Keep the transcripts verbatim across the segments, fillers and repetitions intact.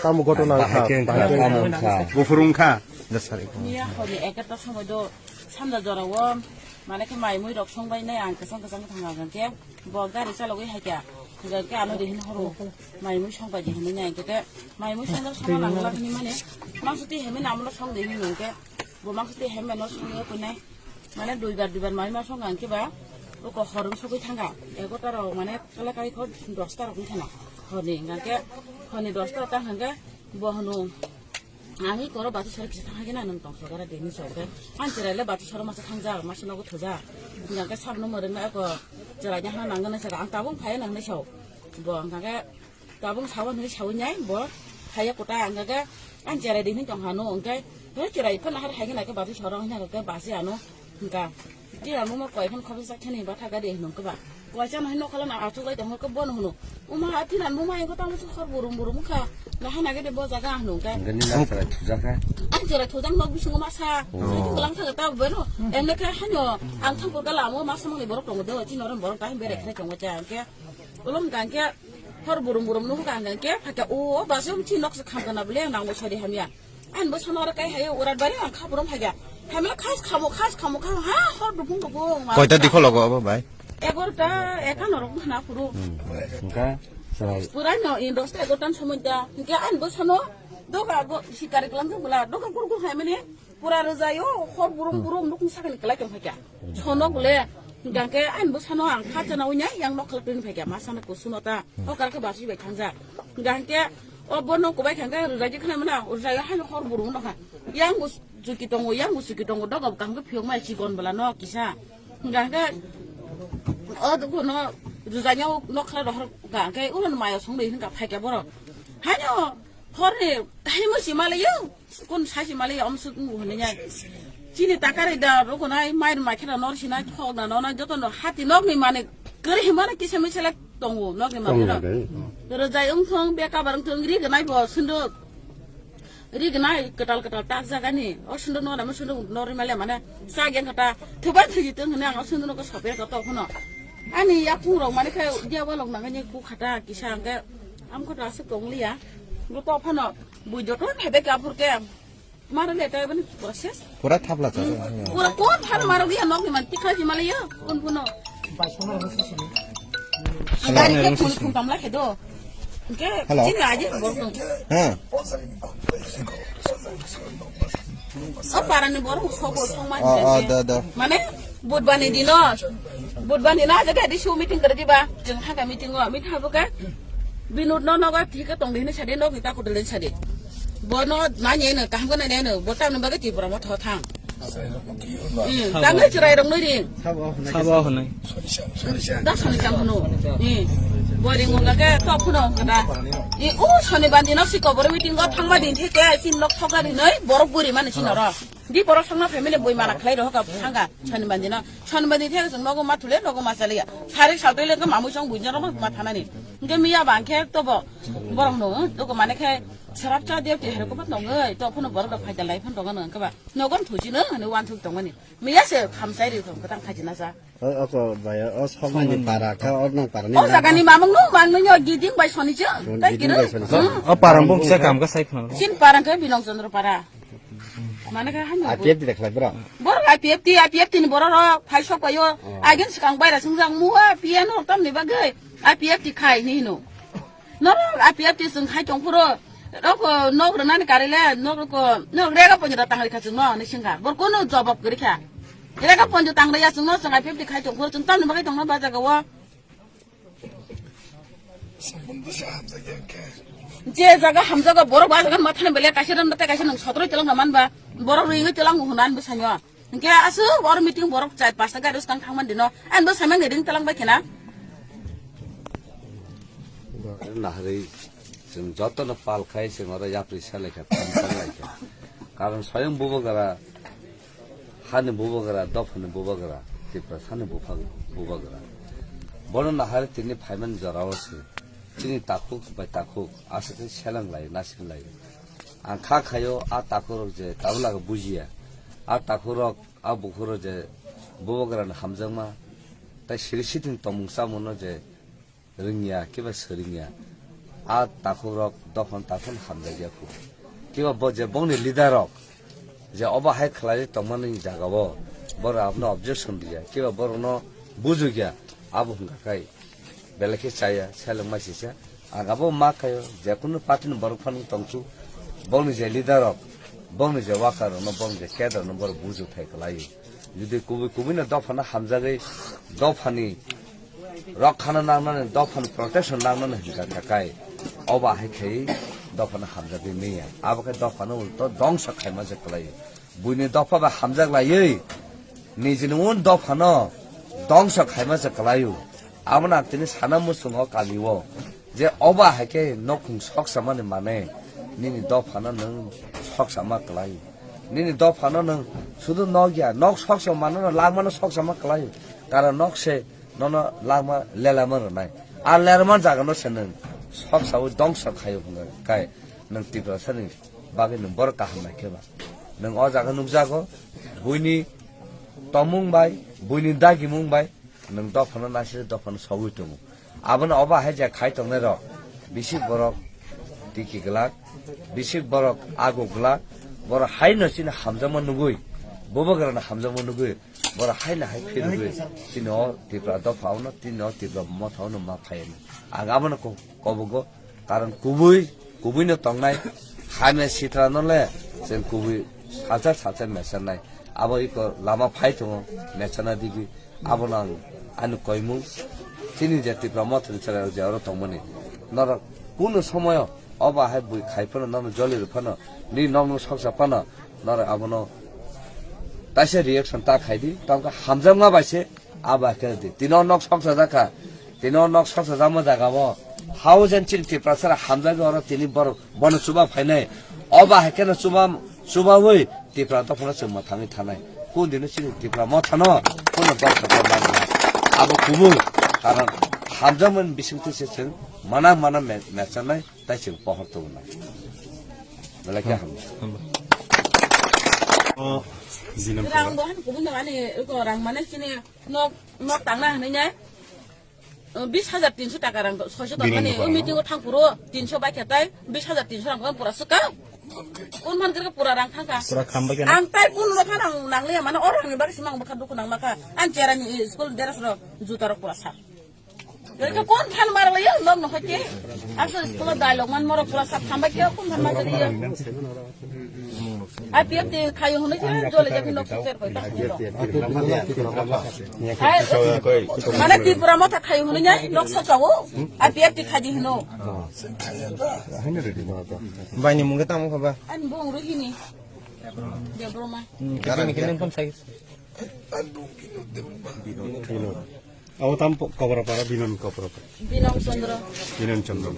Tamo ghotona wngkha, bahai khe wngkha, tamo wngkha. Buphuru wngkha. Miya horni egarota'r somoi do sanja jorao, mane khe mai mui rok songbainai ang kwchang kwchang thang ang khe. Bo gari chalogwi hai kha. Hwnkhe ano de hin horo. Mai mui song pai de hinwi nai hwnkhe. Mai mui song sama nang la hini mane. Mangsa twi hemai namo no song de hin hwnkhe. Bo mangsa twi hemai no song ya koi nai. Mane duibar duibar mai ma song ang khe ba. Oko horom sogwi thanga. Egarota'r mane kala kai kho dosta rok wngkha na. Horni hwnkhe. Horni dosta ta hwnkhe. Bo hwno. Ani koro batu sari kisa thang hagena nang tong sogara deni sogara. An cherai le batu sari masa thang ja, masa nogo thoja. Hingga ke sabno mori na ko cherai ja hana nang na sara ang tabung phai nang ne so. Bo hingga ke tabung sawan ni sawi nyai bo. Phai kota hingga ke an cherai deni tong hano hingga ke cherai phan har hagena ke batu sari hingga ke basi ano hingga. Ti ano mo koi phan khobisa khani ba thaga de hinung ke ba. Waisa no hino khala na achuk lai tongkha bono hino. Uma ati nan muma engko tamo se hor burum burum kha. Na hana gede bo jaga hino kha. Gani na tara thujak kha. Ang jora thujak nok bisingo masa. Oh. Itu kelang thaga ta bono. Emne kha hanyo ang thang ko kala mo masa mangni borok tongo do. Chino ron borok ta hin bere kha tongo cha ke. Ulom gang ke hor burum burum no gang ke. Phaka o ba se um chi nok se kham kana bole nang bo sari hamya. An bo sono oro kai hayo urat bari ang kha burum haga. Hamla khas khamo khas khamo kha ha hor dubung dubung. Koita dikho logo abo bai? Egarotar ekano rok hana phuru. Engka serai. Pura no in dosta egarotan somoi da. Engka an bo sono doga go sikari kelang bula doga gur gur hai mane pura rwjayo hor burum burum nukung sakani kelai tong phaikha. Sono bole hingke an bo sono ang kha chana unya yang nok khalak tong phaikha ma sana kusuno ta. Hokar khe basi bai thangja. Hingke o bono kubai kha hingke rwjai khna mana rwjai hai hor burum no kha. Yang bo chuki tongo, yang bo chuki tongo, doga bo kaham khe phiyok mai chikon bwla no kisa. Hingka hingke o dukuno rwjanya nok khala rohor ka hingke ulo maya song de hingka phaikya borok. Haino horni haimo si malayo, kun sai si malayo, om suk ngu hwnwi ya. Chini takari da rogonai mai mai khera nor sinai thok na nona joto no hati nok ni mane kari himana kisa mi sele tongo nok ni mane. Tongo no. De. Rwjai wngthong, beka bar wngthong, ri ganai bo sundo. Ri gwnai kwtal kwtal tak jagani. O sundo no rama sundo no ri male mane sa gen kata thuban thuji tong hwnwi ang o sundo no ko soper ka to phano. Ani ya phung rok mane khe dia walok nangani ku khata kisa ang khe am kho ta aswk tong liya. Bo to phano bui joto phebe ka phur ke. Maro le ta bani process. Pura thapla cha. Pura kon phar maro dia nok ni man tikha ji male ya. Kun phano. Gari ke phun phun tamla khe do. Hingke Hello. Chini aji borok tong. Ha. O parani borok sobo songma Oh, oh, hingke. Do, do. Mane budbani dino. Budbani na jaga di su meeting kare diba. Jeng haga meeting o, meeting habo ke. Binod no noga thike tong dini sade no kita kudel sade. Bono na nye no kaham ko na nye no. Bota no baga ti borok mo tho thang. Hmm, tamo chirai rok noi ring. Sabo hwnwi. Da sani chang hwno. Hmm. Boring wngka ke to phano kada. I u sani bandi no si kobor meeting go thangma din theke sin lok thokna rinoi borok buri mani sinoro. Di borok songna family boi mana khlai rohoka thanga sani bandi no. Sani bandi theke jong nogo ma thule nogo ma chaliya. Sari saltoi le ma mui song buinjaro ma thanani. Nge miya bangkhe to bo borok no to ko mane khe sarap cha diya ti hero ko bat nongoi to phano borok da phaida lai phan tongo nang khe ba. Nogon thuji no hwnwi uansuk tongmani. Miya se khamsai ri thong kwtang khaji na sa. O, oko bai, o sokmani para kha, o nang para ni O na. Jaga ni mamung no, mang no nyo giding bai soni je. Giding Tai kira. Bai soni je. Hmm. O parang bung kisa kam ka sai phano. Chin parang khe Binong Chandra para. Mana kha hanyo. I P F T de khlai bro. Bor I P F T, I P F T ni boro ro, phai sok bai yo. Oh. Agin skang bai ra sung jang mu a, P N o tam ni bagai. I P F T khai ni no. Norok I P F T chwng khai tong phuru, rok, nok rwnani kari le, nok rok, nok rega ponjo da tangri kha chwngno, ni singkha. Bor kunu jobab kwrwi kha. Rega ponjo tangri ya chwngno, chwng I P F T khai tong phuru, chwng tamni bagwi tongno ba jaga o. Je jaga hamjago, borok ba jaga mathani bele kaisa ram tei kaisa nang sotroi telang na man ba, borok rwingwi telang hwnani bwsango. Hingke aswk oro meeting borok char pasta gari swkang thangman dino. Ani bo samang ni ring talang bai khena. Nahari chwng joto no pal khai chwng oro yapri sa lai kha, phan sa lai kha. Karon soyang bubagra, hani bubagra, dophani bubagra, Tiprasani bupha-, bubagra. Bono nahari tini phaiman jora o se. Chini takhuk bai takhuk aswk khe seleng lai, naising lai. Ang kha khaio, a takhukrok je tabuk laga bujiya, a takhukrok, a bukhurok je bubagrani hamjakma, tai siri siting tongmung chamungno je rwngya, kiba swrwngya, a takhukrok dophano takhuk hamjakya khu. Kiba bo je bongni leader rok je obo hai khlai tongmani jagao, borok abono objection rwya, kiba borokno bujukya, abo hwnkha khai belai khe chaya, seleng maisisa. Ang abo ma khaio, je kunu party ni borok phano tongsu, bongni je leader rok, bongni je worker rokno, bongni je cadre rokno borok bujuk thai kwlaio. Jodi kubui kubui no dophano hamjagwi, dophani rok khana nangnani, dophani protection nangnani hwnkha kha kai, obo hai khai dophano hamjagwi manya. Abo khe dophano ulto dongsa khaima je kwlaio. Buini dopha bai hamjak laiwi nijini un dophano dongsa khaima je kwlaio. Abono ang tini sana muchungo kamio je obo hai khe nokhung soksamani mane nini dophano nwng soksama kwlaio. Nini dophano nwng sudu nok ya, nok soksa mano, langmano soksama kwlaio. Karon nok se nono langma lelama rwnai. A lelama jagano se nwng soksawi dongsa khaio hwnwi kai nwng Tiprasani bagwi nwng borok kaham nai khe ba. Nwng o jaga nukjago, buini tongmung bai, buini dagimung bai, nwng dophano naiside dophano sogwi tongo. Abono obo hai je khai tongnai rok, bisik borok tiki glak, bisik borok ago glak, borok haino chini hamjakma nugwi, bubagrano hamjakma nugwi, borok haino hai phirogwi chini o Tipra dopha ono, chini o Tipra motha ono ma phai. Ang abono ko-, kobogo. Karon kubui, kubui no tongnai, hamya sitra no le, chwng kubui salsa salsa mechanai. Abo iko lama phai tongo, mechana digi. Abono ang ani koimung, chini je Tipra mothani chwrai rok je oro tongmani. Norok kunu somoyo obo hai bui khai phano, nono joli rw phano, ni nok no soksa phano, norok abono taisa reaction ta khai di, tongkha hamjakma bai se. Abo hai khe di. Tini o nok soksa jakha. Tini o nok soksa jakma jaga o. Hao jen chini Tiprasa rok hamjagwi oro tini borok bono chuba phainai. Obo hai kheno chuba, chubawi Tipra dophano chwng mwthangwi thanai. Kun dino chini Tipra mothano, kuno dopha dopha manna. Abo kubui. Karon hamjakmani bisingtwi se chwng mana mana me-, mechanai. Tai chwng pohor tongnai. Belai khe hamya. O, jinam Rang khe. Bo han kubun ani ko rang mane chini nok, nok tangna hwnwi nai. Bis hajar tinso taka rang soiso Bini tongmani, nukho o rang. Meeting o thang phuru tinso bai khe tai bis hajar tinso rang pura swka. Kun man khe pura rang thangka. Pura kham bai khe na? Ang tai kun rok phan ang nangliya mane o rang ni bagwi sima ang bwkha dukhu nang makha. Ang chera ni school dress rok juta rok pura sa. Eke kon phan mar layo nok no hoke. Asa school dialogue man moro pura sab thamba ke kon phan mar layo. I P F T khayo hunu ke jole jole nok se koi ta. Ai, mana Tripura motha khayo hunu nya nok sa chawo. I P F T khaji hunu. Bai ni mungge tamo khaba. An bong ruhini. Debroma. Kini kini kon sai. Abo tam Kobrapara, Binon Kobrapara. Binon Chandra. Binon Chandra.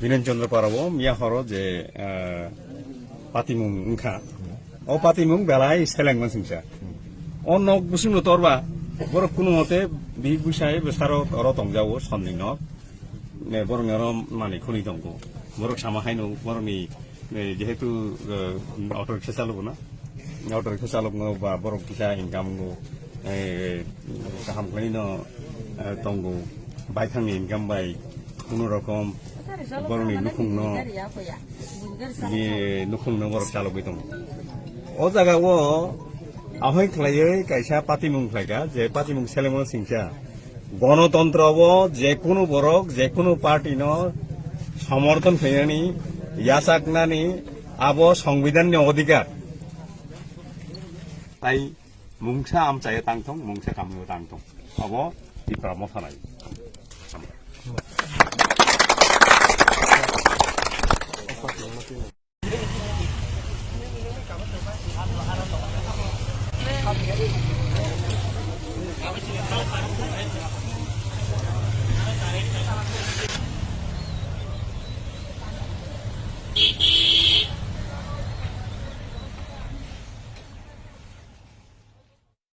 Binon Chandra para bo miya horo je, eh, patimung wngkha. O patimung belai seleng mansingsa. O nok busing no torba. Borok kuno mote bi busai besaro oro tongjawo sonni nok. Ne borok oro mani khuni tongo. Borok sama haino borok ni Eh, jehetu, eh, auto rickshaw chalok na, auto rickshaw chalok no ba borok kisa income go, eh, kaham khlai no, eh, tongo, baithang ni income bai kuno rokom borok ni nukhung no, ye nukhung no borok chalogwi tongo. O jaga o ahoi khlaiwi kaisa patimung khlaika, je patimung selengmano singcha. Gonotontro o je kunu borok, je kunu party no somorthon khainani, yachaknani, abo Songbidan ni odhikar. Tai mungsa amchaya tangthong, mungsa kamio tangthong. Abo Tipra motha nai.